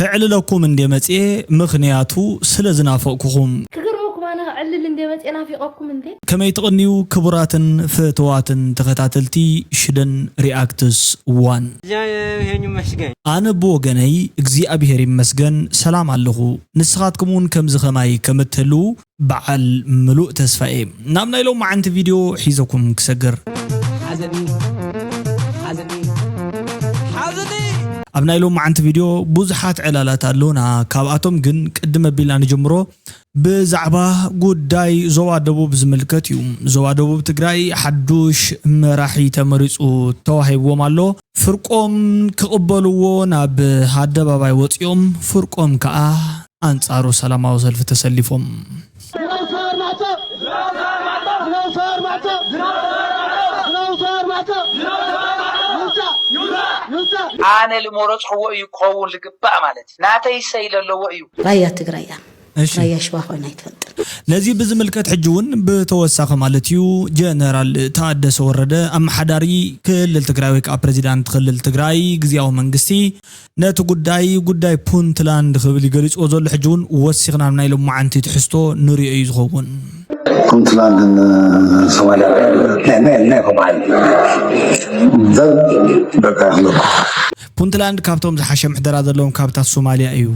ክዕልለኩም እንደ መጽኤ፣ ምኽንያቱ ስለ ዝናፈቕኩኹም። ክገርመኩም ኣነ ክዕልል እንደ መጽኤ ናፊቐኩም እንዴ። ከመይ ትቕንዩ ክቡራትን ፍትዋትን ተኸታተልቲ ሽደን ሪኣክትስ ዋን። እግዚኣብሔር ይመስገን። ኣነ ብወገነይ እግዚኣብሔር ይመስገን ሰላም ኣለኹ። ንስኻትኩም እውን ከምዚ ኸማይ ከም እትህልዉ በዓል ምሉእ ተስፋ እየ። ናብ ናይ ሎማዓንቲ ቪድዮ ሒዘኩም ክሰግር። ሓዘኒ ሓዘኒ ሓዘኒ ኣብ ናይ ሎማዓንቲ ቪድዮ ብዙሓት ዕላላት ኣለዉና። ካብኣቶም ግን ቅድም ኣቢልና ንጀምሮ። ብዛዕባ ጉዳይ ዞባ ደቡብ ዝምልከት እዩ። ዞባ ደቡብ ትግራይ ሓዱሽ መራሒ ተመሪፁ ተዋሂብዎም ኣሎ። ፍርቆም ክቕበልዎ ናብ ኣደባባይ ወፂኦም፣ ፍርቆም ከዓ ኣንፃሩ ሰላማዊ ሰልፊ ተሰሊፎም። Transformator! Transformator! Transformator! ኣነ ልመረፅኽዎ እዩ ክኸውን ልግባእ ማለት እዩ። ናተይ ሰይ ለለዎ እዩ። ራያ ትግራይ እያ። እሺ። ራያ ሽዋ ኮይና ኣይትፈልጥን። ነዚ ብዝምልከት ሕጂ እውን ብተወሳኺ ማለት እዩ ጀነራል ታደሰ ወረደ ኣመሓዳሪ ክልል ትግራይ ወይ ከዓ ፕሬዚዳንት ክልል ትግራይ ግዝያዊ መንግስቲ ነቲ ጉዳይ ጉዳይ ፑንትላንድ ክብል ይገሊፅዎ ዘሎ ሕጂ እውን ወሲኽና ናይ ሎማዓንቲ ትሕዝቶ ንሪኦ እዩ ዝኸውን። ፑንትላንድን ሶማሊያ ናይ ናይ ናይ ሆባል በቃ ያለው ፑንትላንድ ካብቶም ዝሓሸ ምሕደራ ዘለዎም ካብታት ሶማሊያ እዩ።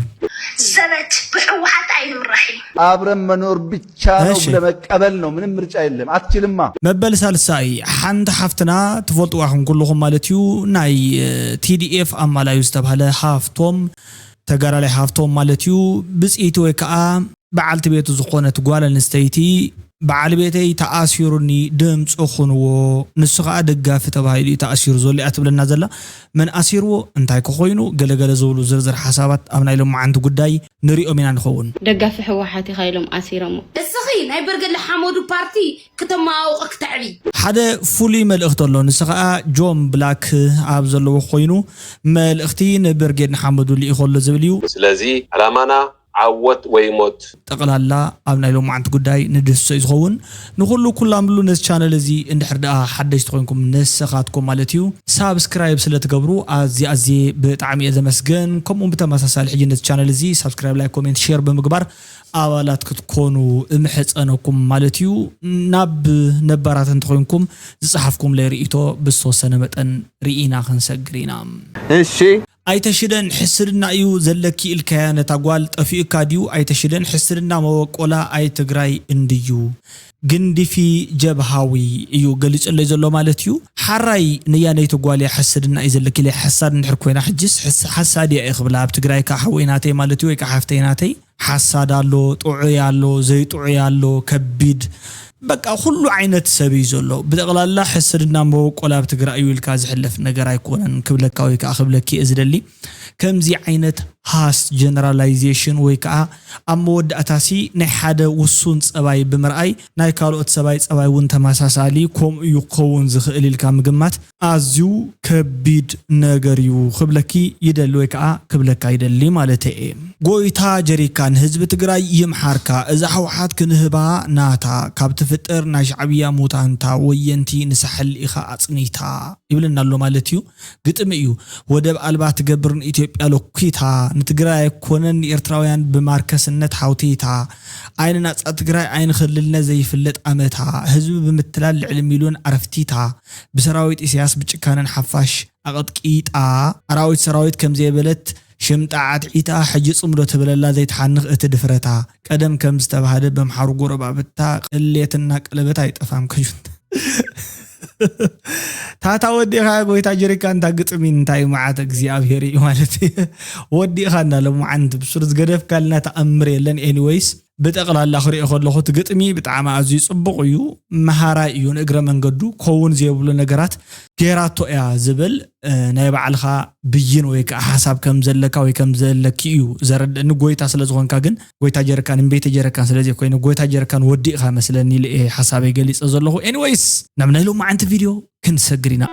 ዘበት ብሕወሓት ኣይንምራሕ እዩ። አብረን መኖር ብቻ ነው እሺ። ብለህ መቀበል ነው። ምንም ምርጫ የለም። አትችልማ። መበል ሳልሳይ ሓንቲ ሓፍትና ትፈልጥዋ ይኹን ኩልኹም ማለት እዩ ናይ ቲዲኤፍ ኣማላዩ ዝተባሃለ ሃፍቶም ተጋዳላይ ሃፍቶም ማለት እዩ ብፅይቲ ወይ ከዓ በዓልቲ ቤቱ ዝኾነት ጓል ኣንስተይቲ በዓል ቤተይ ተኣሲሩኒ ድምፂ ኹንዎ ንሱ ከዓ ደጋፊ ተባሂሉ እዩ ተኣሲሩ ዘሎ እያ ትብለና ዘላ። መን ኣሲርዎ እንታይ ክኾይኑ ገለገለ ዝብሉ ዝርዝር ሓሳባት ኣብ ናይ ሎማዓንቲ ጉዳይ ንሪኦም ኢና ንኸውን። ደጋፊ ህወሓት ኢኻ ኢሎም ኣሲሮሞ። እስኺ ናይ በርገለ ሓመዱ ፓርቲ ክተመዋውቕ ክተዕቢ። ሓደ ፍሉይ መልእኽቲ ኣሎ ንሱ ከዓ ጆን ብላክ ኣብ ዘለዎ ኮይኑ መልእኽቲ ንብርጌድ ንሓመዱ ልኢኾ ኣሎ ዝብል እዩ። ስለዚ ዕላማና ዓወት ወይ ሞት። ጠቕላላ ኣብ ናይ ሎማዓንቲ ጉዳይ ንድህስሶ እዩ ዝኸውን። ንኹሉ ኩላምሉ ነዚ ቻነል እዚ እንድሕር ደኣ ሓደሽቲ ኮይንኩም ንስኻትኩም ማለት እዩ ሳብስክራይብ ስለ ትገብሩ ኣዝየ ኣዝየ ብጣዕሚ እየ ዘመስገን። ከምኡ ብተመሳሳሊ ሕጂ ነዚ ቻነል እዚ ሳብስክራይብ ላይክ ኮሜንት ሼር ብምግባር ኣባላት ክትኮኑ እምሕፀነኩም ማለት እዩ። ናብ ነባራት እንተኮይንኩም ዝፀሓፍኩም ለይ ርእይቶ ብዝተወሰነ መጠን ርኢና ክንሰግር ኢና። እሺ ኣይተሽደን ሕስድና እዩ ዘለኪ ኢልካያ ነታ ጓል ጠፊኡካ ድዩ? ኣይተሽደን ሕስድና መበቆላ ኣይ ትግራይ እንድዩ ግንዲፊ ጀብሃዊ እዩ ገሊፁለይ ዘሎ ማለት እዩ። ሓራይ ንያነይቲ ጓል እያ ሕስድና እዩ ዘለኪ ኢለ ሓሳድ እንድሕር ኮይና ሕጅስ ሕስ- ሓሳድ እያ እየ ክብላ ኣብ ትግራይ ከዓ ሓወይ ናተይ ማለት እዩ ወይ ከዓ ሓፍተይ ናተይ ሓሳድ ኣሎ ጥዑይ ኣሎ ዘይጥዑይ ኣሎ ከቢድ በቃ ኩሉ ዓይነት ሰብ እዩ ዘሎ ብጠቕላላ ሕስድና መበቆል ኣብ ትግራይ እዩ ኢልካ ዝሕለፍ ነገር ኣይኮነን ክብለካ ወይ ከዓ ክብለኪ እየ ዝደሊ ከምዚ ዓይነት ሃስ ጀነራላይዜሽን ወይ ከዓ ኣብ መወዳእታሲ ናይ ሓደ ውሱን ፀባይ ብምርኣይ ናይ ካልኦት ሰባይ ፀባይ እውን ተመሳሳሊ ከምኡ እዩ ክኸውን ዝኽእል ኢልካ ምግማት ኣዝዩ ከቢድ ነገር እዩ ክብለኪ ይደሊ ወይ ከዓ ክብለካ ይደሊ ማለት እየ። ጎይታ ጀሪካን ህዝቢ ትግራይ ይምሓርካ እዛ ህወሓት ክንህባ ናታ ካብ ትፍጠር ናይ ሻዕብያ ሙታንታ ወየንቲ ንሳሕል ኢኻ ኣፅኒታ ይብለና ኣሎ ማለት እዩ። ግጥሚ እዩ። ወደብ ኣልባ ትገብር ንኢትዮጵያ ለኩታ ንትግራይ ኣይኮነን ንኤርትራውያን ብማርከስነት ሓውቲታ ኣይንናፃ ትግራይ ኣይንኸልልነ ዘይፍለጥ ኣመታ ህዝቢ ብምትላል ልዕሊ ሚልዮን ኣረፍቲታ ብሰራዊት ኢሳያስ ብጭካነን ሓፋሽ ኣቐጥቂጣ ኣራዊት ሰራዊት ከምዘይበለት ሽምጣ ዓትዒታ ሕጂ ጽምዶ ትብለላ ዘይትሓንኽ እቲ ድፍረታ ቀደም ከም ዝተባህደ በምሓሩ ጎረባብታ ቅሌትና ቀለበት ኣይጠፋም ከጁንታ ታታ ወዲኻ ጎይታ ጀሪካ እንታ ግጥሚ እንታይ መዓት እግዚኣብሔር እዩ ማለት እዩ ወዲኻ እንዳለ መዓንት ብሱር ዝገደፍካልና ተኣምር የለን anyways ብጠቕላላ ክሪኦ ከለኹ እቲ ግጥሚ ብጣዕሚ ኣዝዩ ጽቡቕ እዩ መሃራይ እዩ ንእግረ መንገዱ ከውን ዘይብሉ ነገራት ጌራቶ እያ ዝብል ናይ ባዕልኻ ብይን ወይ ከዓ ሓሳብ ከም ዘለካ ወይ ከም ዘለኪ እዩ ዘረድእኒ ጎይታ ስለ ዝኾንካ ግን ጎይታ ጀረካን እምቤተ ጀረካን ስለ ዘይኮይነ ጎይታ ጀረካን ወዲእኻ መስለኒ ኢለ እየ ሓሳበይ ገሊፀ ዘለኹ anyways ናብ ናይ ሎማዓንቲ ቪድዮ ክንሰግር ኢና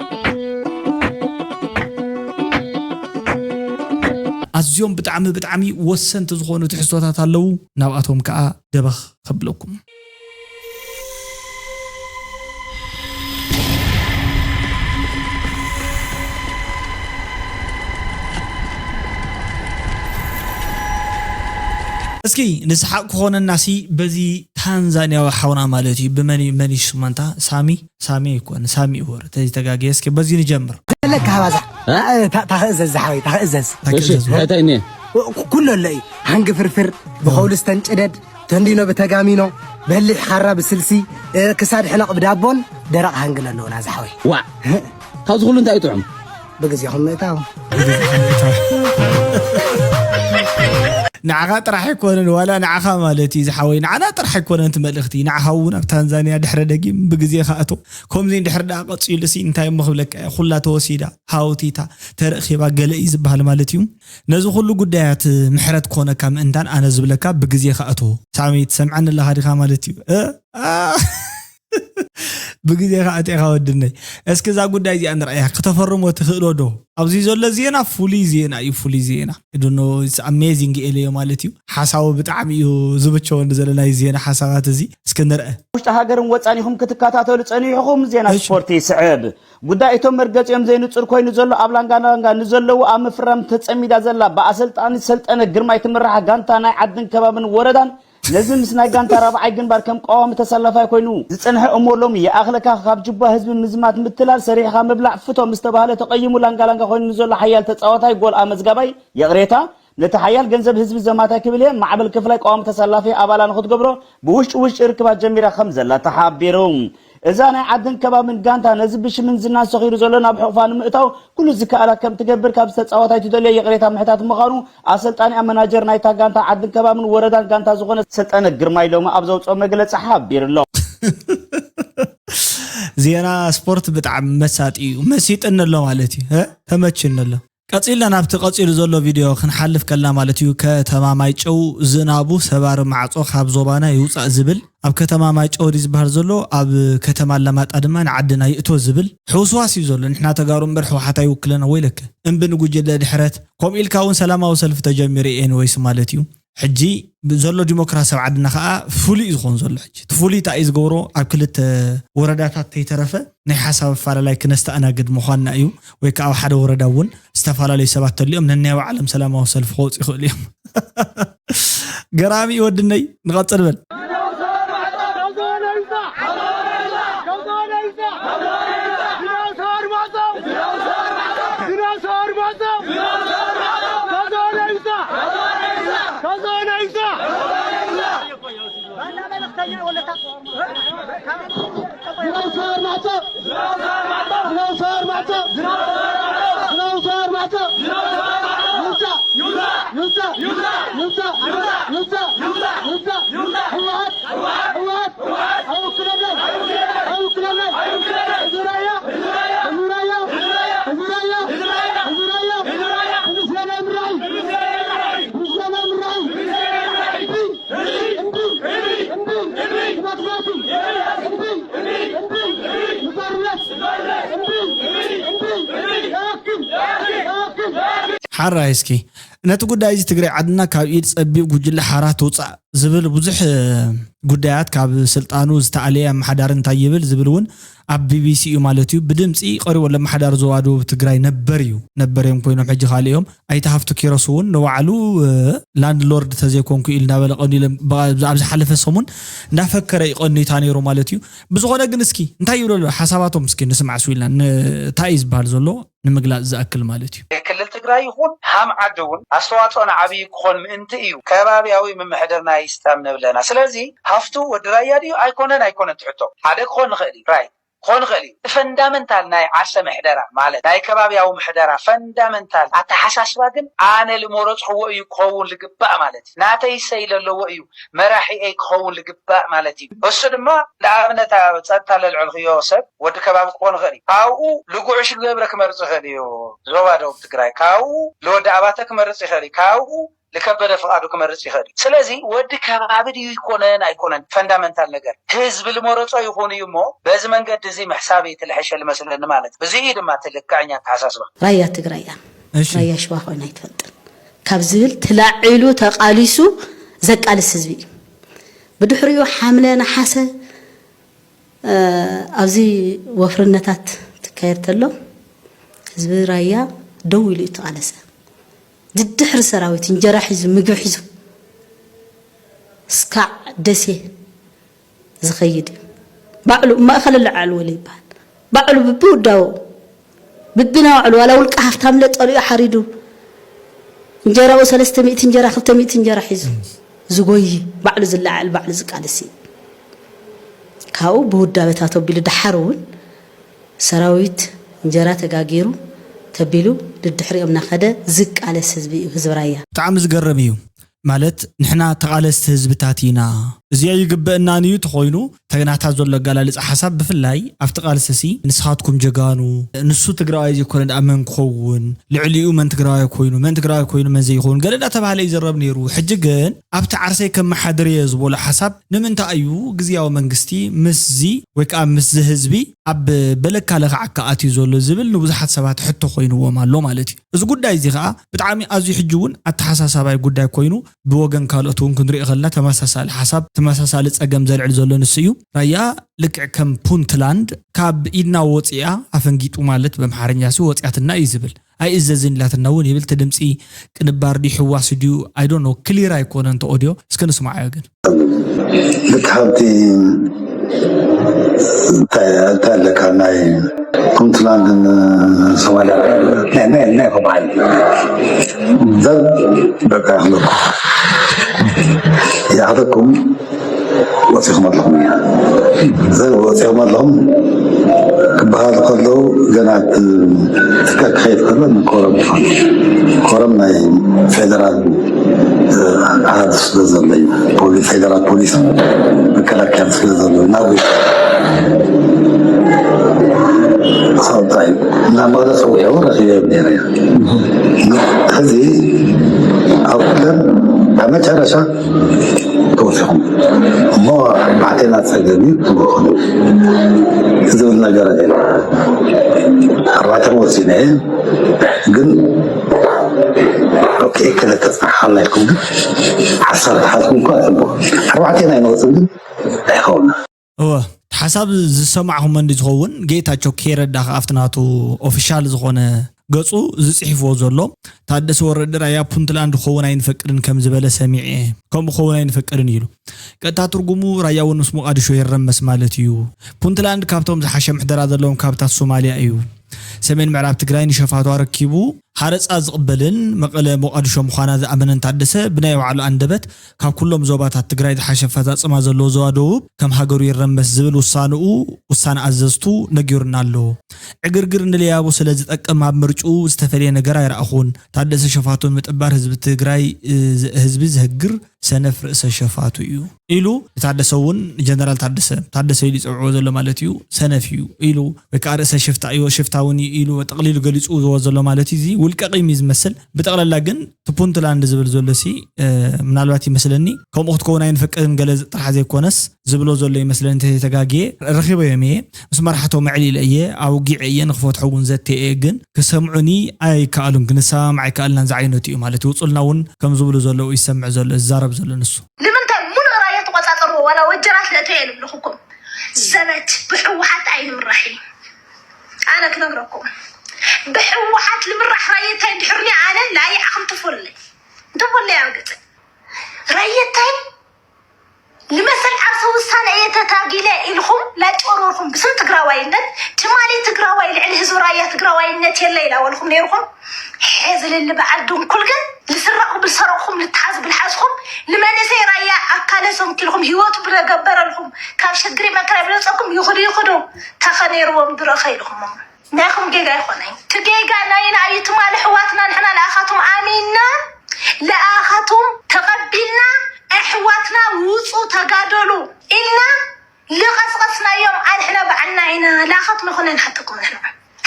ኣዝዮም ብጣዕሚ ብጣዕሚ ወሰንቲ ዝኾኑ ትሕዝቶታት ኣለዉ ናብኣቶም ከዓ ደበኽ ከብለኩም እስኪ ንስሓቅ ክኾነና ሲ በዚ ታንዛንያዊ ሓውና ማለት እዩ። ብመን እዩ? መን እዩ ሽሙ? ኣንታ ሳሚ? ሳሚ ኣይኮን፣ ሳሚ እዩ ወረ። ተዚ ተጋግየ። እስኪ በዚ ንጀምር። ዘለካ ሃባዛ ታኸእዘዝ ዝሓወይ፣ ታኸእዘዝ። ታከእዘዝ ወረ። እንታይ እኒአ? ኩሎ ኣሎ እዩ። ሃንግ ፍርፍር ብኸውልስተን ጭደድ፣ ተንዲኖ ብተጋሚኖ፣ በሊሕ ሓራ ብስልሲ፣ ክሳድ ሕነቕ ብዳቦን ደረቕ ሃንግን ኣለውና ዝሓወይ። ዋ፣ ካብዚ ኩሉ እንታይ እዩ ጥዑም? ብግዜኹም ምእታው። ንዓኻ ጥራሕ ኣይኮነን፣ ዋላ ንዓኻ ማለት እዩ ዝሓወይ፣ ንዓና ጥራሕ ኣይኮነን እቲ መልእኽቲ፣ ንዓኻ እውን ኣብ ታንዛንያ ድሕረ ደጊም ብግዜ ከኣቶ። ከምዚ እንድሕር ደኣ ቀጺሉ ሲ እንታይ እሞ ክብለካ እየ፣ ኩላ ተወሲዳ፣ ሃውቲታ፣ ተረኺባ፣ ገለ እዩ ዝበሃል ማለት እዩ። ነዚ ኩሉ ጉዳያት ምሕረት ክኾነካ ምእንታን ኣነ ዝብለካ ብግዜ ከኣቶ። ሳሚ ትሰምዓኒ ኣለኻ ዲኻ ማለት እዩ። እ? ኣ! ብግዜኻ ኣጢኻ ወድነይ። እስኪ እዛ ጉዳይ እዚኣ ንርኣያ፣ ክተፈርሞ ትኽእሎ ዶ? ኣብዚ ዘሎ ዜና ፍሉይ ዜና እዩ፣ ፍሉይ ዜና። I don't know, it's amazing ኢለዮ ማለት እዩ። ሓሳቡ ብጣዕሚ እዩ ዝብቸወኒ ዘሎ ናይ ዜና ሓሳባት እዚ። እስኪ ንርአ። ውሽጢ ሃገርን ወፃን ኢኹም ክትከታተሉ ፀኒሕኹም ዜና እሺ። ስፖርት ይስዕብ። ጉዳይ እቶም መርገፂኦም ዘይንፁር ኮይኑ ዘሎ ኣብ ላንጋላንጋ ንዘለዉ ኣብ ምፍራም ተፀሚዳ ዘላ ብኣሰልጣኒ ሰልጠነ ግርማይ ትምራሕ ጋንታ ናይ ዓድን ከባብን ወረዳን ነዚ ምስ ናይ ጋንታ ራብዓይ ግንባር ከም ቀዋሚ ተሰላፋይ ኮይኑ ዝጸንሐ እሞ ሎሚ ይኣኽለካ ካብ ጅባ ህዝቢ ምዝማት ምትላል ሰሪሕኻ ምብላዕ ፍቶ ምስ ተባህለ ተቐይሙ ላንጋ ላንጋ ኮይኑ ንዘሎ ሓያል ተጻዋታይ ጎል ኣመዝጋባይ ይቕሬታ ነቲ ሓያል ገንዘብ ህዝቢ ዘማታይ ክብል እየ ማዕበል ክፍላይ ቀዋሚ ተሰላፊ ኣባላ ንኽትገብሮ ብውሽጢ ውሽጢ ርክባት ጀሚራ ከም ዘላ ተሓቢሩ። እዛ ናይ ዓድን ከባብን ጋንታ ነዚ ብሽምን ዝናን ሰኺሩ ዘሎ ናብ ሕቑፋ ንምእታው ኩሉ ዝከኣላ ከም ትገብር ካብ ዝተጻወታይ ትደልዮ ይቕሬታ ምሕታት ምዃኑ ኣሰልጣኒኣ መናጀር ናይታ ጋንታ ዓድን ከባብን ወረዳን ጋንታ ዝኾነ ሰልጠነ ግርማይ ሎሚ ኣብ ዘውፅኦ መግለፂ ሓቢሩ ኣሎ። ዜና ስፖርት ብጣዕሚ መሳጢ እዩ። መሲጥኒ ኣሎ ማለት እዩ። እ? ተመችኒ ኣሎ። ቀጺልና ናብቲ ቀጺሉ ዘሎ ቪድዮ ክንሓልፍ ከልና ማለት እዩ። ከተማ ማይጨው ዝናቡ ሰባሪ ማዕጾ ካብ ዞባና ይውጻእ ዝብል፣ ኣብ ከተማ ማይጨው ድዩ ዝበሃል ዘሎ፣ ኣብ ከተማ ኣላማጣ ድማ ንዓድና ይእቶ ዝብል ሕውስዋስ እዩ ዘሎ። ንሕና ተጋሩ እምበር ህወሓት ኣይውክለና ወይለከ። እምቢ ንጉጅለ ድሕረት። ከምኡ ኢልካ እውን ሰላማዊ ሰልፊ ተጀሚሩ ኤንወይስ ማለት እዩ። ሕጂ ዘሎ ዲሞክራሲ ኣብ ዓድና ከዓ ፍሉይ እዩ ዝኾን ዘሎ። ሕጂ እቲ ፍሉይ እንታይ እዩ ዝገብሮ? ኣብ ክልተ ወረዳታት ተይተረፈ ናይ ሓሳብ ኣፈላላይ ክነስተኣናግድ ምዃንና እዩ። ወይ ከዓ ኣብ ሓደ ወረዳ እውን ዝተፈላለዩ ሰባት ተሊኦም ነናይ ባዕሎም ሰላማዊ ሰልፊ ክወፁ ይኽእሉ እዮም። ገራሚ እዩ ወድነይ፣ ንቐፅል በል። ሓራይ እስኪ ነቲ ጉዳይ እዚ ትግራይ ዓድና ካብ ኢድ ጸቢብ ጉጅለ ሓራ ትውጻእ ዝብል ብዙሕ ጉዳያት ካብ ስልጣኑ ዝተኣለየ ኣመሓዳሪ እንታይ ይብል ዝብል እውን ኣብ ቢቢሲ እዩ ማለት እዩ። ብድምፂ ቀሪቡ ኣሎ። ኣመሓዳሪ ዞባ ደቡብ ትግራይ ነበር እዩ፣ ነበር እዮም ኮይኖም ሕጂ ካልእ እዮም። ኣይተ ሃፍቱ ኪሮስ እውን ንባዕሉ ላንድ ሎርድ ተዘይኮንኩ ኢሉ እናበለ ቀኒሉ ኣብ ዝሓለፈ ሰሙን እናፈከረ እዩ ቀኒታ ነይሩ ማለት እዩ። ብዝኾነ ግን እስኪ እንታይ ይብሉ ኣለዉ ሓሳባቶም እስኪ ንስማዕ ስዊልና እንታይ እዩ ዝበሃል ዘሎ ንምግላፅ ዝኣክል ማለት እዩ። ክልል ትግራይ ይኹን ሃም ዓዲ እውን ኣስተዋፅኦ ንዓብዪ ክኾን ምእንቲ እዩ ከባብያዊ ምምሕድርና ይስጠም ንብለና። ስለዚ ሃፍቱ ወዲ ራያ ድዩ ኣይኮነን ኣይኮነን ትሕቶ ሓደ ክኾን ንኽእል እዩ ራይ ክኾን ይኽእል እዩ። ፈንዳመንታል ናይ ዓርሰ ምሕደራ ማለት ናይ ከባብያዊ ምሕደራ ፈንዳመንታል ኣተሓሳስባ ግን ኣነ ልመረፅኽዎ እዩ ክኸውን ልግባእ ማለት እዩ። ናተይ ሰይ ለለዎ እዩ መራሒኤይ ክኸውን ልግባእ ማለት እዩ። እሱ ድማ ንኣብነት ኣብ ፀጥታ ለልዕልኽዮ ሰብ ወዲ ከባቢ ክኾን ይኽእል እዩ። ካብኡ ልጉዕሽ ገብረ ክመርፅ ይኽእል እዩ ዞባ ደቡብ ትግራይ። ካብኡ ልወዲ ኣባተ ክመርፅ ይኽእል እዩ። ካብኡ ልከበደ ፍቓዱ ክመርፅ ይኽእል እዩ። ስለዚ ወዲ ከባቢ ድዩ ይኮነን ኣይኮነን ፈንዳመንታል ነገር ህዝቢ ልመረፆ ይኹን እዩ እሞ በዚ መንገዲ እዚ ምሕሳብ እቲ ልሐሸ ልመስለኒ ማለት እዩ። እዚ እዩ ድማ እቲ ልክዐኛ ኣተሓሳስባ። ራያ ትግራይ እያ። እሺ። ራያ ሽዋ ኮይና ኣይትፈልጥን ካብ ዝብል ተላዒሉ ተቓሊሱ ዘቃልስ ህዝቢ እዩ። ብድሕሪኡ ሓምለ ነሓሰ ኣብዚ ወፍርነታት ትካየድ ተሎ ህዝቢ ራያ ደው ኢሉ እዩ ተቓለሰ። ድድሕሪ ሰራዊት እንጀራ ሒዙ ምግቢ ሒዙ እስካዕ ደሴ ዝኸይድ እዩ። ባዕሉ ማእኸል ለዓል ወለ ይበሃል። ባዕሉ ብብውዳው ብብናባዕሉ ዋላ ውልቀ ሃፍታም ለጠልኡ ሓሪዱ እንጀራኡ ሰለስተ ሚእቲ እንጀራ ክልተ ሚእቲ እንጀራ ሒዙ ዝጎይ ባዕሉ ዝለዓል ባዕሉ ዝቃለስ እዩ። ካብኡ ብውዳበታት ኣቢሉ ደሓር እውን ሰራዊት እንጀራ ተጋጊሩ ተቢሉ ድድሕሪኦም እናኸደ ዝቃለስ ህዝቢ እዩ ህዝቢ ራያ። ብጣዕሚ ዝገርም እዩ። ማለት ንሕና ተቓለስቲ ህዝብታት ኢና። እዚ ኣይግበእናን እዩ ተኾይኑ ተግናታ ዘሎ ኣገላልጻ ሓሳብ ብፍላይ ኣብቲ ቃልሲ ሲ ንስኻትኩም ጀጋኑ ንሱ ትግራዋይ ዘይኮነ ደኣ መን ክኸውን ልዕሊኡ መን ትግራዋይ ኮይኑ መን ትግራዋይ ኮይኑ መን ዘይኸውን ገለ እንዳተባሃለ ይዝረብ ነይሩ። ሕጂ ግን ኣብቲ ዓርሰይ ከመሓድር እየ ዝበሎ ሓሳብ ንምንታይ እዩ ግዝያዊ መንግስቲ ምስዚ ወይ ከዓ ምስዚ ህዝቢ ኣብ በለካ ለኽዓካ ኣትዩ ዘሎ ዝብል ንብዙሓት ሰባት ሕቶ ኮይንዎም ኣሎ ማለት እዩ። እዚ ጉዳይ እዚ ከዓ ብጣዕሚ ኣዝዩ ሕጂ እውን ኣተሓሳሳባይ ጉዳይ ኮይኑ ብወገን ካልኦት እውን ክንሪኦ ከለና ተመሳሳሊ ሓሳብ ተመሳሳሊ ፀገም ዘልዕል ዘሎ ንሱ እዩ። ራያ ልክዕ ከም ፑንትላንድ ካብ ኢድና ወፂኣ ኣፈንጊጡ ማለት በምሓርኛ ሲ ወፂኣትና እዩ ዝብል ኣይእዘዝን ኢላትና እውን ይብል። እቲ ድምፂ ቅንባር ድዩ ሕዋስ ድዩ I don't know clear ኣይኮነን እቲ ኦድዮ እስከ ንስማዓዮ ግን። ልክ ሃብቲ እንታይ እንታይ ኣለካ ናይ ፑንትላንድን ሶማልያ ናይ ናይ ናይ ከበሃል ዘር በቃ ይኽለኩ ይኣኽለኩም ወፂኹም ኣለኹም እያ ዘር ወፂኹም ኣለኹም ክበሃል ከለዉ ገና እቲ ትካል ክኸይድ ከሎ ንኮረም ትኾን ኮረም ናይ ፌደራል ኣሃዱ ስለ ዘሎ እዩ ፖሊስ ፌደራል ፖሊስ መከላከያ ስለ ዘሎ ናብ ሳውጣ እዩ ናብ መቐለ ፀዊዑ ረኪበ ነረ እያ ሕዚ ኣብ ኩለን ኣብ መጨረሻ ተወሲኹም እሞ ኣርባዕቴና ፀገም እዩ ትብሉ ዝብል ነገር ኣርባዕተ ወሲነ እየ ግን ኦኬ ክልተ ፅናሓና ኢልኩም ግን ሓሳብ ትሓዝኩም እኳ ፅቡቅ ኣርባዕቴና ይንወፅን ግን ኣይኸውን እወ ሓሳብ ዝሰማዕኹሞ እንዲ ዝኸውን ጌታቸው ከረዳ ከኣ ኣብቲ ናቱ ኦፊሻል ዝኾነ ገፁ ዝፅሒፍዎ ዘሎ ታደሰ ወረደ ራያ ፑንትላንድ ክኸውን ኣይንፈቅድን ከም ዝበለ ሰሚዐ ከምኡ ክኸውን ኣይንፈቅድን ኢሉ ቀጥታ ትርጉሙ ራያ እውን ምስ ሞቃዲሾ ይረመስ ማለት እዩ ፑንትላንድ ካብቶም ዝሓሸ ምሕደራ ዘለዎም ካብታት ሶማልያ እዩ ሰሜን ምዕራብ ትግራይ ንሸፋቱ ኣረኪቡ ሃረፃ ዝቕበልን መቐለ ሞቓድሾ ምዃና ዝኣመነን ታደሰ ብናይ ባዕሉ ኣንደበት ካብ ኩሎም ዞባታት ትግራይ ዝሓሸ ኣፈፃፅማ ዘለዎ ዞባ ደቡብ ከም ሃገሩ ይረመስ ዝብል ውሳንኡ ውሳነ ኣዘዝቱ ነጊሩና ኣሎ። ዕግርግር ንለያቡ ስለ ዝጠቅም ኣብ ምርጭኡ ዝተፈለየ ነገር ኣይረኣኹን። ታደሰ ሸፋቱ ንምጥባር ህዝቢ ትግራይ ህዝቢ ዘህግር ሰነፍ ርእሰ ሸፋቱ እዩ ኢሉ ንታደሰ እውን ጀነራል ታደሰ ታደሰ ኢሉ ይፀውዕዎ ዘሎ ማለት እዩ ሰነፍ እዩ ኢሉ ወይ ከዓ ርእሰ ሽፍታ እዩ ሽፍታ እውን እዩ ኢሉ ጠቕሊሉ ገሊፅዎ ዘሎ ማለት እዩ እዚ ውልቀ ቂም እዩ ዝመስል ብጠቕላላ ግን ትፑንትላንድ ዝብል ዘሎ ሲ ምናልባት ይመስለኒ ከምኡ ክትከውን ኣይንፈቅድን ገለ ጥራሕ ዘይኮነስ ዝብሎ ዘሎ ይመስለኒ እንተዘይተጋግየ ረኺበዮም እየ ምስ መራሕቶም ኣዕሊለ እየ ኣውጊዐ እየ ንክፈትሖ እውን ዘተ እየ ግን ክሰምዑኒ ኣይከኣሉን ክንሰማማዕ ኣይከኣልናን ዝዓይነቱ እዩ ማለት ይውፁልና እውን ከም ዝብሉ ዘለዉ ይሰምዕ ዘሎ ዝዛረብ ዘሎ ንሱ ንምንታይ ሙሉእ ራያ ተቆፃፀርዎ ዋላ ወጀራት ለእቶ እየ ልብልኩኩም ዘበት ብሕወሓት ኣይንምራሕ እዩ ኣነ ክነግረኩም ብሕወሓት ልምራሕ ራየታይ ድሕርኒ ኣነ ላይዓኽም ትፎለይ ትፎለይ ኣብ ገፀ ራየታይ ንመሰል ዓርሰ ውሳነ እየ ተታጊለ ኢልኹም ላጨወርወርኩም ብስም ትግራዋይነት ትማሊ ትግራዋይ ልዕሊ ህዝቢ ራያ ትግራዋይነት የለ ኢላወልኹም ነይርኹም ሕዚ ልሊ በዓል ድንኩል ግን ልስረቑ ብልሰረቕኹም ልትሓዙ ብልሓዝኹም ንመንእሰይ ራያ ኣካለ ሰንኪልኹም ህይወቱ ብለገበረልኹም ካብ ሽግሪ መከራ ብለፀኩም ይኹዱ ይኹዱ ታኸ ነይርዎም ድረኸ ኢልኹም ናይኹም ጌጋ ኣይኮነይ እቲ ጌጋ ናይና እዩ ትማሊ ኣሕዋትና ንሕና ለኣኻቶም ኣሚንና ለኣኻቶም ተቐቢልና ኣሕዋትና ውፁ ተጋደሉ ኢልና ልቐስቐስናዮም ኣንሕና ባዕልና ኢና ለኣኻት ንኾነ ንሓተኩም ንሕና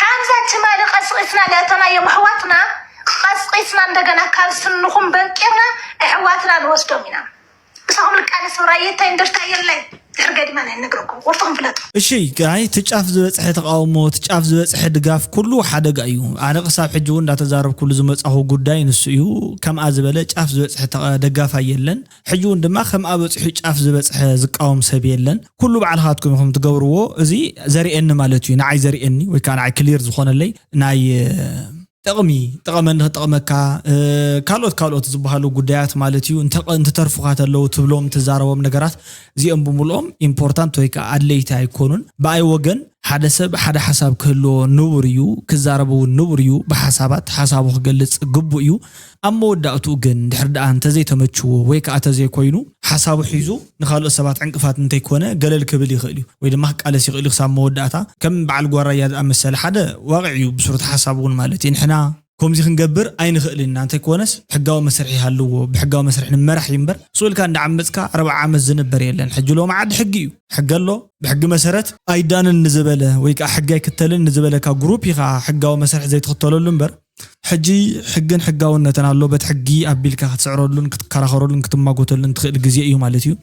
ካብዛ ትማሊ ቀስቂስና ለእተናዮም ኣሕዋትና ቀስቂስና እንደገና ካብ ስንኹም በንቂርና ኣሕዋትና ንወስዶም ኢና ምሳኹም ልቃለስ ራየታይ እንደርታ የለን ድሕር ገዲማ ናይ ነግረኩም ቁርጥኹም ፍለጡ። እሺ ጋይ እቲ ጫፍ ዝበፅሐ ተቃውሞ እቲ ጫፍ ዝበፅሐ ድጋፍ ኩሉ ሓደጋ እዩ ኣነ ክሳብ ሕጂ እውን እንዳተዛረብኩሉ ዝመፃኹ ጉዳይ ንሱ እዩ ከምኣ ዝበለ ጫፍ ዝበፅሐ ደጋፋይ የለን ሕጂ እውን ድማ ከምኣ በፂሑ ጫፍ ዝበፅሐ ዝቃወም ሰብ የለን ኩሉ ባዕልኻትኩም ኢኹም ትገብርዎ እዚ ዘርእየኒ ማለት እዩ ንዓይ ዘርእየኒ ወይ ከዓ ንዓይ ክሊር ዝኾነለይ ናይ ጥቕሚ ጥቐመኒ ክጥቕመካ ካልኦት ካልኦት ዝበሃሉ ጉዳያት ማለት እዩ። እንተተርፉካ ተለዉ ትብሎም ትዛረቦም ነገራት እዚኦም ብምልኦም ኢምፖርታንት ወይ ከዓ ኣድለይቲ ኣይኮኑን። ብኣይ ወገን ሓደ ሰብ ሓደ ሓሳብ ክህልዎ ንቡር እዩ፣ ክዛረብ እውን ንቡር እዩ። ብሓሳባት ሓሳቡ ክገልፅ ግቡእ እዩ። ኣብ መወዳእትኡ ግን ድሕር ደኣ እንተዘይተመችዎ ወይ ከዓ ተዘይኮይኑ ሓሳቡ ሒዙ ንካልኦት ሰባት ዕንቅፋት እንተይኮነ ገለል ክብል ይኽእል እዩ ወይ ድማ ክቃለስ ይኽእል እዩ ክሳብ መወዳእታ። ከም በዓል ጓራያ ዝኣመሰለ ሓደ ዋቕዕ እዩ ብስሩት ሓሳብ እውን ማለት እዩ። ንሕና ከምዚ ክንገብር ኣይንኽእልን ኢና እንተይኮነስ ሕጋዊ መስርሒ ይሃልዎ፣ ብሕጋዊ መስርሒ ንመራሕ እዩ እምበር ስኡልካ እንዳዓመፅካ ኣርባዓ ዓመት ዝንበር የለን። ሕጂ ሎም ዓዲ ሕጊ እዩ፣ ሕጊ ኣሎ። ብሕጊ መሰረት ኣይዳንን ንዝበለ ወይ ከዓ ሕጊ ኣይክተልን ንዝበለካ ግሩፕ ኢኻ ሕጋዊ መሰርሒ ዘይትኽተለሉ እምበር ሕጂ ሕግን ሕጋውነትን ኣሎ። በቲ ሕጊ ኣቢልካ ክትስዕረሉን ክትከራኸረሉን ክትማጎተሉን ትኽእል ግዜ እዩ ማለት እዩ።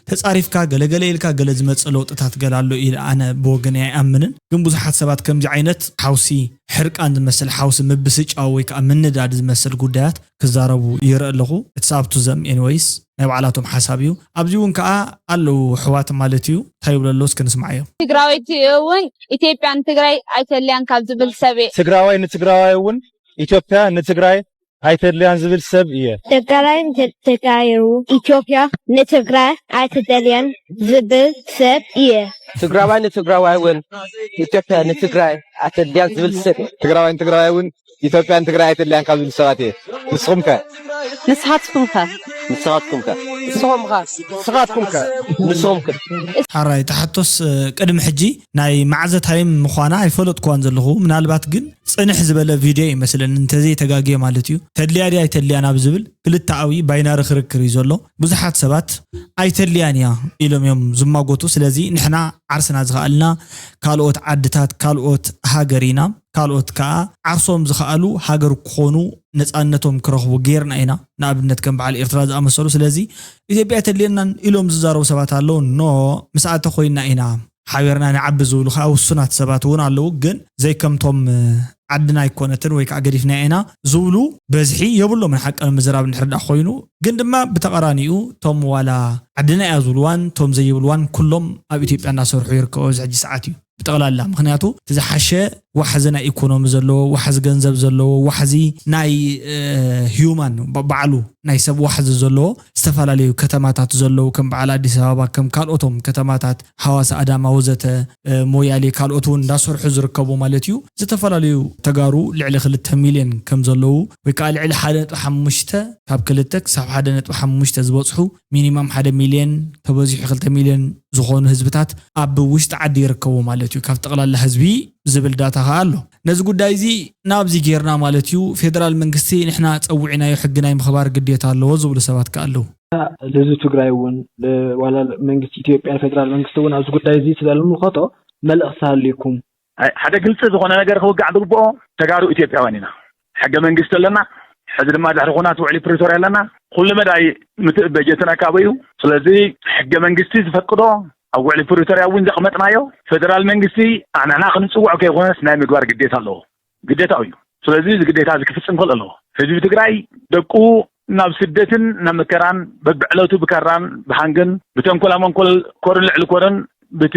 ተፃሪፍካ ገለገለ ኢልካ ገለ ዝመፅእ ለውጥታት ገለ ኣሎ ኢለ ኣነ ብወገን ኣይኣምንን። ግን ብዙሓት ሰባት ከምዚ ዓይነት ሓውሲ ሕርቃን ዝመስል ሓውሲ ምብስጫው ወይ ከዓ ምንዳድ ዝመስል ጉዳያት ክዛረቡ ይርኢ ኣለኹ። እቲ ሳብቱ ዘም ኤኒወይስ ናይ ባዕላቶም ሓሳብ እዩ። ኣብዚ እውን ከዓ ኣለዉ ኣሕዋት ማለት እዩ። እንታይ ይብሉ ኣለዉ እስኪ ንስምዓዮም። ትግራወይቲ እውን ኢትዮጵያ ንትግራይ ኣይተልያን ካብ ዝብል ሰብ እየ። ትግራዋይ ንትግራዋይ እውን ኢትዮጵያ ንትግራይ ኣይተድልያን ዝብል ሰብ እየ። ትግራይ ንትግራይ እውን ኢትዮጵያ ንትግራይ ኣይትደልያን ዝብል ሰብ እየ። ትግራዋይ ንትግራዋይ እውን ኢትዮጵያ ንትግራይ ኣይተድልያን ዝብል ሰብ እየ። ትግራዋይ ንትግራዋይ እውን ኢትዮጵያን ትግራይ ኣይተድልያን ካብ ዝብሉ ሰባት እየ። ንስኹም ከ? ንስኻትኩም ከ? ንስኻትኩም ከ? ንስኹም ከ? ንስኻትኩም ከ? ንስኹም ከ? ሓራይ ተሓቶስ ቅድሚ ሕጂ ናይ ማዕዘ ታይም ምዃና ኣይፈለጥኩዋን ዘለኹ። ምናልባት ግን ጽንሕ ዝበለ ቪድዮ ይመስለኒ እንተዘይተጋግየ ማለት እዩ። ተድልያ ድያ ኣይተድልያን ኣብ ዝብል ክልተኣዊ ባይናሪ ክርክር እዩ ዘሎ። ብዙሓት ሰባት ኣይተድልያን እያ ኢሎም እዮም ዝማጎቱ። ስለዚ ንሕና ዓርስና ዝኸኣልና ካልኦት ዓድታት ካልኦት ሃገር ኢና። ካልኦት ከኣ ዓርሶም ዝኸኣሉ ሃገር ክኾኑ ነፃነቶም ክረኽቡ ጌርና ኢና። ንኣብነት ከም በዓል ኤርትራ ዝኣመሰሉ። ስለዚ ኢትዮጵያ ኣይተድልየናን ኢሎም ዝዛረቡ ሰባት ኣለዉ። ኖ፣ ምስኣ ተኾይንና ኢና ሓቢርና ንዓቢ ዝብሉ ከዓ ውሱናት ሰባት እውን ኣለዉ። ግን ዘይከምቶም ዓድና ኣይኮነትን ወይ ከዓ ገዲፍና ኢና ዝብሉ በዝሒ የብሎምን። ሓቂ ንምዝራብ እንድሕር ደኣ ኮይኑ ግን ድማ ብተቐራኒኡ ቶም ዋላ ዓድና እያ ዝብልዋን ቶም ዘይብልዋን ኩሎም ኣብ ኢትዮጵያ እናሰርሑ ይርከቡ ኣብዚ ሕጂ ሰዓት እዩ። ብጠቕላላ ምኽንያቱ እቲ ዝሓሸ ዋሕዚ ናይ ኢኮኖሚ ዘለዎ ዋሕዚ ገንዘብ ዘለዎ ዋሕዚ ናይ ሂዩማን ባዕሉ ናይ ሰብ ዋሕዚ ዘለዎ ዝተፈላለዩ ከተማታት ዘለዉ ከም በዓል ኣዲስ ኣበባ ከም ካልኦቶም ከተማታት ሃዋሳ ኣዳማ ወዘተ ሞያሌ ካልኦት እውን እንዳሰርሑ ዝርከቡ ማለት እዩ። ዝተፈላለዩ ተጋሩ ልዕሊ ክልተ ሚልዮን ከም ዘለዉ ወይ ከዓ ልዕሊ ሓደ ነጥቢ ሓሙሽተ ካብ ክልተ ክሳብ ሓደ ነጥቢ ሓሙሽተ ዝበፅሑ ሚኒማም ሓደ ሚልዮን ተበዚሑ ክልተ ሚልዮን ዝኾኑ ህዝብታት ኣብ ውሽጢ ዓዲ ይርከቡ ማለት እዩ። ካብ ጠቕላላ ህዝቢ ዝብል ዳታ ከዓ ኣሎ። ነዚ ጉዳይ እዚ ናብዚ ጌርና ማለት እዩ ፌደራል መንግስቲ ንሕና ፀዊዕናዮ ሕጊ ናይ ምኽባር ግዴታ ኣለዎ ዝብሉ ሰባት ከዓ ኣለዉ። ለህዝቢ ትግራይ እውን ዋላ መንግስቲ ኢትዮጵያ ፌደራል መንግስቲ እውን ኣብዚ ጉዳይ እዚ ስለ ዝምልከቶ መልእኽቲ ሃልይኩም ሓደ ግልፂ ዝኾነ ነገር ክውጋዕ ዝግብኦ ተጋሩ ኢትዮጵያውያን ኢና። ሕገ መንግስቲ ኣለና። ሕዚ ድማ ድሕሪ ኩናት ውዕሊ ፕሪቶርያ ኣለና። ኩሉ መዳይ ምትእ በጀትና ካበዩ። ስለዚ ሕገ መንግስቲ ዝፈቅዶ ኣብ ውዕሊ ፕሪቶርያ እውን ዘቕመጥናዮ ፌደራል መንግስቲ ኣንሕና ክንፅውዖ ከይኮነስ ናይ ምግባር ግዴታ ኣለዎ። ግዴታኡ እዩ። ስለዚ እዚ ግዴታ እዚ ክፍፅም ክእል ኣለዎ። ህዝቢ ትግራይ ደቁ ናብ ስደትን ናብ መከራን በብዕለቱ ብካራን ብሃንግን ብተንኮላ መንኮል ኮርን ልዕሊ ኮርን ብቲ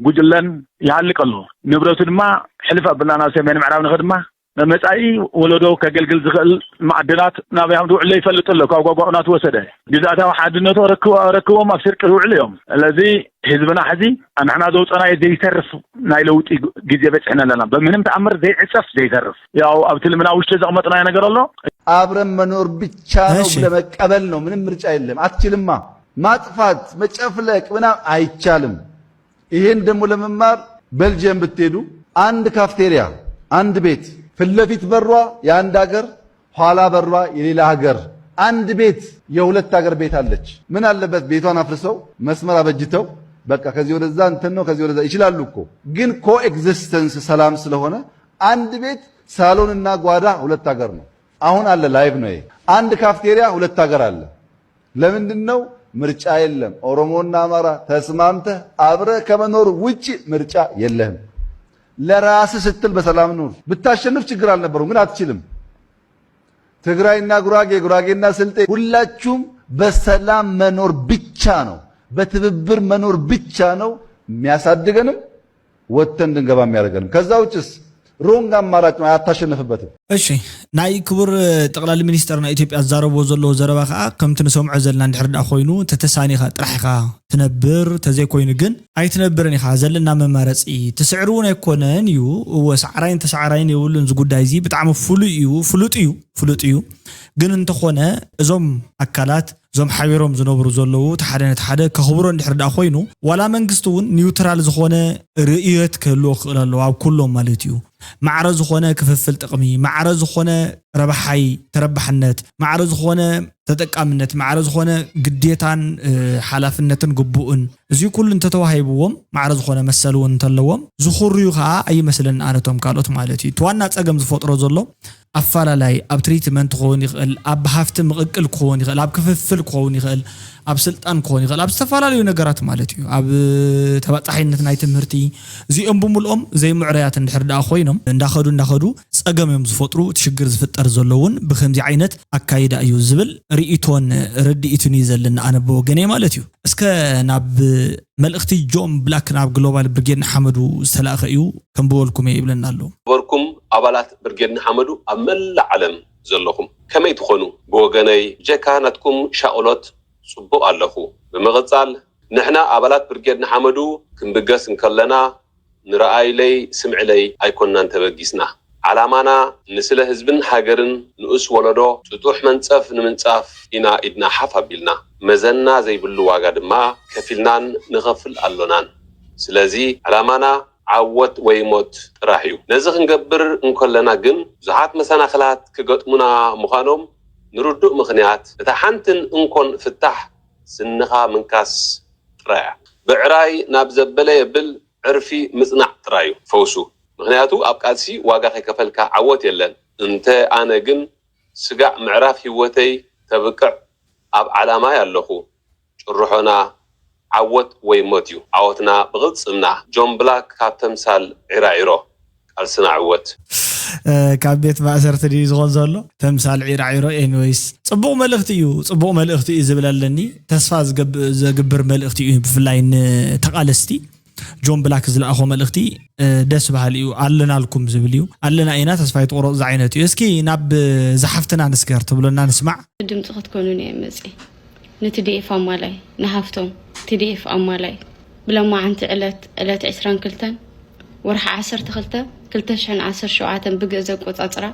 ጉጅለን ይሃልቅ ኣሎ። ንብረቱ ድማ ሕልፍ ኣብልና ናብ ሰሜን ምዕራብ ንኸ ድማ መጻኢ ወለዶ ከገልግል ዝኽእል ማዕድናት ናበይ ከም ዝውዕሎ ይፈልጥ ኣሎ። ካብ ጓጓኡ እናተወሰደ ግዝኣታዊ ሓድነቱ ረክቦም ኣብ ስርቂ ዝውዕሉ እዮም። ስለዚ ህዝብና ሕዚ ንሕና ዘውፀናዮ ዘይተርፍ ናይ ለውጢ ግዜ በፂሕና ኣለና። በምንም ተኣምር ዘይዕፀፍ ዘይተርፍ ያው ኣብቲ ልምና ውሽጢ ዘቕመጥናዮ ነገር ኣሎ። አብረን መኖር ብቻ ነው ብለህ መቀበል ነው። ምንም ምርጫ የለም። አትችልማ። ማጥፋት፣ መጨፍለቅ ምናምን አይቻልም። ይሄን ደግሞ ለመማር ቤልጅየም ብትሄዱ አንድ ካፍቴሪያ፣ አንድ ቤት ፊት ለፊት በሯ የአንድ ሀገር ኋላ በሯ የሌላ ሀገር አንድ ቤት የሁለት ሀገር ቤት አለች። ምን አለበት ቤቷን አፍርሰው መስመር አበጅተው በቃ ከዚህ ወደዛ እንትን ነው ከዚህ ወደዛ ይችላሉ እኮ። ግን ኮኤግዚስተንስ ሰላም ስለሆነ አንድ ቤት ሳሎንና ጓዳ ሁለት ሀገር ነው። አሁን አለ ላይቭ ነው ይሄ። አንድ ካፍቴሪያ ሁለት ሀገር አለ። ለምንድን ነው? ምርጫ የለም። ኦሮሞና አማራ ተስማምተህ አብረህ ከመኖር ውጪ ምርጫ የለህም። ለራስህ ስትል በሰላም ኑር። ብታሸንፍ ችግር አልነበረውም፣ ግን አትችልም። ትግራይና ጉራጌ፣ ጉራጌና ስልጤ ሁላችሁም በሰላም መኖር ብቻ ነው፣ በትብብር መኖር ብቻ ነው የሚያሳድገንም ወጥተን እንድንገባ የሚያደርገንም። ከዛ ውጭስ ሮንግ ኣማራጭ ነው፣ አታሸንፍበትም። እሺ፣ ናይ ክቡር ጠቕላሊ ሚኒስተር ናይ ኢትዮጵያ ዝዛረብዎ ዘለዎ ዘረባ ከዓ ከምቲ ንሰምዖ ዘለና እንድሕር ደኣ ኮይኑ፣ ተተሳኒኻ ጥራሕ ኢኻ ትነብር፣ ተዘይኮይኑ ግን ኣይትነብርን ኢኻ። ዘለና መማረፂ ትስዕር እውን ኣይኮነን እዩ። እወ፣ ሰዓራይን ተሰዓራይን የብሉን። እዚ ጉዳይ እዚ ብጣዕሚ ፍሉይ እዩ፣ ፍሉጥ እዩ፣ ፍሉጥ እዩ። ግን እንተኾነ እዞም ኣካላት፣ እዞም ሓቢሮም ዝነብሩ ዘለዉ፣ እቲ ሓደ ነቲ ሓደ ከኽብሮ እንድሕር ደኣ ኮይኑ፣ ዋላ መንግስቲ እውን ኒውትራል ዝኾነ ርእየት ክህልዎ ክኽእል ኣለዎ ኣብ ኩሎም ማለት እዩ። ማዕረ ዝኾነ ክፍፍል ጥቕሚ፣ ማዕረ ዝኾነ ረብሓይ ተረባሕነት፣ ማዕረ ዝኾነ ተጠቃምነት፣ ማዕረ ዝኾነ ግዴታን ሓላፍነትን ግቡእን፣ እዚ ኩሉ እንተተዋሂብዎም፣ ማዕረ ዝኾነ መሰል እውን እንተለዎም፣ ዝኹርዩ ከዓ ኣይመስለኒ ኣነቶም ካልኦት ማለት እዩ። እቲ ዋና ፀገም ዝፈጥሮ ዘሎ ኣፋላላይ ኣብ ትሪትመንት ክኸውን ይኽእል፣ ኣብ ሃፍቲ ምቕቅል ክኸውን ይኽእል፣ ኣብ ክፍፍል ክኸውን ይኽእል፣ ኣብ ስልጣን ክኾን ይኽእል፣ ኣብ ዝተፈላለዩ ነገራት ማለት እዩ። ኣብ ተባፃሒነት ናይ ትምህርቲ፣ እዚኦም ብምልኦም ዘይምዕረያት እንድሕር ደኣ ኮይኖም እንዳኸዱ እንዳኸዱ ፀገም እዮም ዝፈጥሩ። እቲ ሽግር ዝፍጠር ዘሎ እውን ብከምዚ ዓይነት ኣካይዳ እዩ ዝብል ርእይቶን ርድኢትን እዩ ዘለና ኣነ ብወገነይ ማለት እዩ። እስከ ናብ መልእኽቲ ጆን ብላክ ናብ ግሎባል ብርጌድ ንሓመዱ ዝተላእኸ እዩ፣ ከም ብበልኩም እየ ይብለና ኣሎ። ነበርኩም ኣባላት ብርጌድ ንሓመዱ ኣብ መላእ ዓለም ዘለኹም ከመይ ትኾኑ? ብወገነይ ብጀካ ናትኩም ሻቕሎት ጽቡቕ ኣለኹ። ብምቕጻል ንሕና ኣባላት ብርጌድ ንሓመዱ ክንብገስ እንከለና ንረኣይለይ ስምዕለይ ኣይኮንናን ተበጊስና። ዓላማና ንስለ ህዝብን ሃገርን ንኡስ ወለዶ ጥጡሕ መንጸፍ ንምንጻፍ ኢና ኢድና ሓፍ ኣቢልና። መዘና ዘይብሉ ዋጋ ድማ ከፊልናን ንኸፍል ኣሎናን። ስለዚ ዕላማና ዓወት ወይ ሞት ጥራሕ እዩ። ነዚ ክንገብር እንከለና ግን ብዙሓት መሰናኽላት ክገጥሙና ምዃኖም ንርዱእ ምኽንያት እታ ሓንትን እንኮን ፍታሕ ስንኻ ምንካስ ጥራይ እያ። ብዕራይ ናብ ዘበለ የብል ዕርፊ ምጽናዕ ጥራይ እዩ ፈውሱ። ምኽንያቱ ኣብ ቃልሲ ዋጋ ከይከፈልካ ዓወት የለን። እንተ ኣነ ግን ስጋዕ ምዕራፍ ህይወተይ ተብቅዕ ኣብ ዓላማይ ኣለኹ። ጭርሖና ዓወት ወይ ሞት እዩ። ዓወትና ብቕልጽምና። ጆን ብላክ ካብ ተምሳል ዒራዒሮ። ቃልስና ዕወት። ካብ ቤት ማእሰርቲ ድዩ ዝኾን ዘሎ? ተምሳል ዒራዒሮ። ኤኒወይስ ጽቡቕ መልእኽቲ እዩ፣ ጽቡቕ መልእኽቲ እዩ ዝብል ኣለኒ። ተስፋ ዘግብር መልእኽቲ እዩ፣ ብፍላይ ንተቓለስቲ። ጆን ብላክ ዝለኣኾ መልእኽቲ ደስ በሃሊ እዩ። ኣለናልኩም ዝብል እዩ። ኣለና ኢና፣ ተስፋ ይትቑረፅ ዝዓይነት እዩ። እስኪ ናብ ዝሓፍትና ንስገር ትብሎና ንስማዕ። ድምፂ ክትኮኑን እየ መፅእ። ንትዲኤፍ ኣማላይ ንሃፍቶም፣ ትዲኤፍ ኣማላይ ብለማዓንቲ ዕለት ዕለት ዕስራን ክልተን ወርሒ ዓሰርተ ክልተ ክልተ ሽሕን ዓሰርተ ሸውዓተን ብግእዝ ኣቆፃፅራ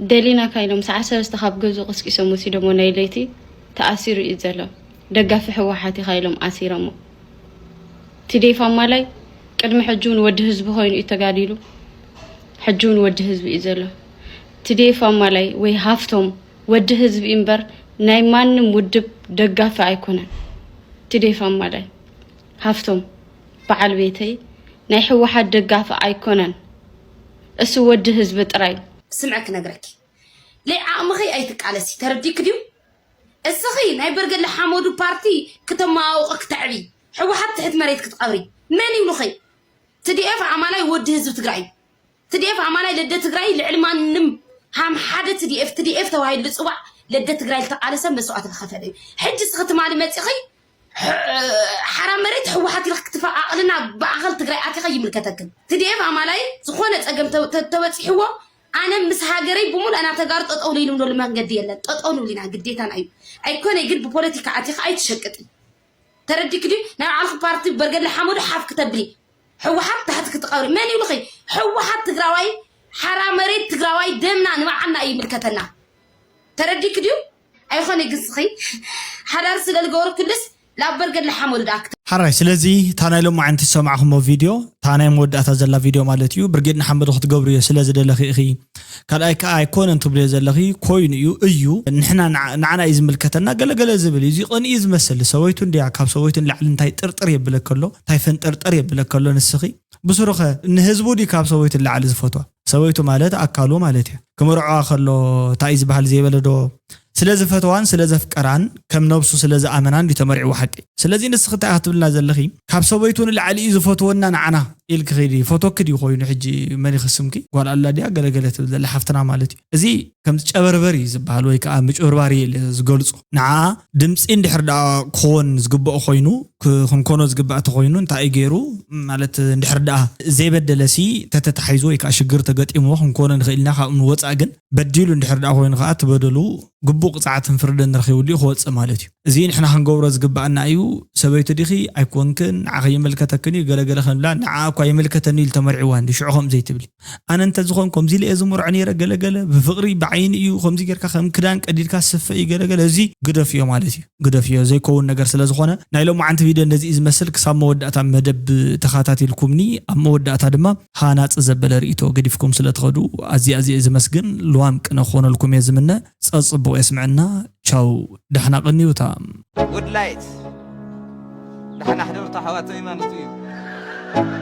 ደሊናካ ኢሎም ሰዓት ሰለስተ ካብ ገዝኡ ቀስቂሶም ወሲዶሞ ናይ ለይቲ ተኣሲሩ እዩ ዘሎ። ደጋፊ ህወሓት ኢኻ ኢሎም ኣሲሮሞ። ትዴፍ ኣማላይ ቅድሚ ሕጂ እውን ወዲ ህዝቢ ኮይኑ እዩ ተጋዲሉ። ሕጂ እውን ወዲ ህዝቢ እዩ ዘሎ። ትዴፍ ኣማላይ ወይ ሃፍቶም ወዲ ህዝቢ እምበር ናይ ማንም ውድብ ደጋፊ ኣይኮነን። ትዴፍ ኣማላይ ሃፍቶም በዓል ቤተይ ናይ ህወሓት ደጋፊ ኣይኮነን። እሱ ወዲ ህዝቢ ጥራይ። ስምዐ ክነግረኪ፣ ለይ ዓቕምኺ ኣይትቃለሲ፣ ተረዲክ ድዩ? እስኺ ናይ በርገለ ሓመዱ ፓርቲ ክተመዋውቕ ክተዕቢ፣ ህወሓት ትሕት መሬት ክትቐብሪ መን ይብሉኺ? ትዲኤፍ ኣማላይ ወዲ ህዝቢ ትግራይ እዩ። ትዲኤፍ ኣማላይ ለደ ትግራይ ልዕሊ ማንም ሃም ሓደ ትዲኤፍ ትዲኤፍ ተባሂሉ ዝፅዋዕ ለደ ትግራይ ዝተቃለሰ መስዋዕት ዝኸፈለ እዩ። ሕጂ እስኺ ትማሊ መፂኺ ሓራ መሬት ህወሓት ኢልክ ክትፈቃቅልና ብኣኸል ትግራይ ኣቲኸ ይምልከተክን። ትዲኤፍ ኣማላይ ዝኾነ ፀገም ተ- ተ- ተበፂሕዎ ኣነ ምስ ሃገረይ ብሙሉእ ናብ ተጋሩ ጠጠው ልኢሉ ንብለሉ መንገዲ የለን። ጠጠው ንብል ኢና፣ ግዴታና እዩ። ኣይኮነ ግን ብፖለቲካ ኣቲኸ ኣይትሸቅጢ። ተረዲክ ድዩ? ናይ ባዕልኺ ፓርቲ በርገለ ሓመዱ ሓፍ ክተብሊ ህወሓት ታሕቲ ክትቐብሪ መን ይብልኺ? ህወሓት ትግራዋይ ሓራ መሬት ትግራዋይ ደምና ንባዕልና እዩ ይምልከተና። ተረዲክ ድዩ? ኣይኾነ ግን ስኺ ሓዳር ስለ ዝገበሩ ክልስ ላበር ገድሊ ሓመዱ ደኣ ክተ- ሓራይ። ስለዚ እታ ናይ ሎማዓንቲ ዝሰማዕኹሞ ቪድዮ፣ እታ ናይ መወዳእታ ዘላ ቪድዮ ማለት እዩ፣ ብርጌድ ንሓመዱ ክትገብርዮ ስለ ዝደለኺ ኢኺ። ካልኣይ ከኣ ኣይኮነን ትብልዮ ዘለኺ፣ ኮይኑ እዩ፣ እዩ። ንሕና ንዓ- ንዓና እዩ ዝምልከተና ገለ ገለ ዝብል እዩ። እዚ ቅንኢ ዝመስል ሰበይቱ እንድያ፣ ካብ ሰበይቱ ንላዕሊ እንታይ ጥርጥር የብለኪ ኣሎ፣ እንታይ ፈንጠርጠር የብለኪ ኣሎ ንስኺ? ብስሩኸ ንህዝቡ ድዩ ካብ ሰበይቱ ንላዕሊ ዝፈትዋ? ሰበይቱ ማለት ኣካሉ ማለት እያ። ክምርዖ ከሎ እንታይ እዩ ዝበሃል ዘይበለ ዶ? ስለ ዝፈትዋን ስለ ዘፍቀራን ከም ነብሱ ስለ ዝኣመናን ድዩ ተመሪዕዎ ሓቂ? ስለዚ ንስኺ እንታይ ኢኻ ትብልና ዘለኺ? ካብ ሰበይቱ ንላዕሊ እዩ ዝፈትወና ንዓና ኢልክ ኸይዲ ፎቶክ ድዩ ኮይኑ ሕጂ መን ይኽስምኪ? ጓል ኣላ ድያ ገለገለ ትብል ዘላ ሓፍትና ማለት እዩ። እዚ ከምዚ ጨበርበር እዩ ዝበሃል ወይ ከዓ ምጭብርባር እየ ዝገልጾ። ንዓ ድምፂ እንድሕር ደኣ ክኾን ዝግብኦ ኮይኑ ክንኮኖ ዝግባእ ተኮይኑ እንታይ እዩ ገይሩ? ማለት እንድሕር ደኣ ዘይበደለሲ ተተታሒዙ ወይ ከዓ ሽግር ተገጢምዎ ክንኮኖ ንኽእል ኢና። ካብኡ ንወፃእ ግን በዲሉ እንድሕር ደኣ ኮይኑ ከዓ ትበደሉ ግቡእ ቅፅዓትን ፍርድን ረኺቡሉ እዩ ክወፅእ ማለት እዩ። እዚ ንሕና ክንገብሮ ዝግባኣና እዩ። ሰበይቲ ዲኺ ኣይኮንክን፣ ንዓ ከይመልከተክን እዩ ገለገለ ክንብላ፣ ንዓ እኳ ይምልከተኒ ኢሉ ተመርዒዋ እንዲ ሽዑ ከምኡ ዘይትብሊ። ኣነ እንተዝኾን ከምዚ ኢለ እየ ዝምርዖ ነይረ ገለገለ፣ ብፍቕሪ ብዓይኒ እዩ ከምዚ ጌርካ ከም ክዳን ቀዲድካ ስፈ እዩ ገለገለ፣ እዚ ግደፍዮ ማለት እዩ። ግደፍዮ ዘይከውን ነገር ስለ ዝኾነ ናይ ሎማዓንቲ ቪድዮ እንደዚ እዩ ዝመስል። ክሳብ መወዳእታ መደብ ተኸታቲልኩምኒ ኣብ መወዳእታ ድማ ሃናፂ ዘበለ ርእይቶ ገዲፍኩም ስለ ትኸዱ ኣዝየ ኣዝየ እየ ዝመስግን። ልዋም ቅነ ክኾነልኩም እየ ዝምነ። ጸጽቡቕ የስምዐና። ቻው፣ ዳሕና ቅንዩታ። ጉድ ላይት ዳሕና ሕደሩ ተሓዋተይ ማለት እዩ።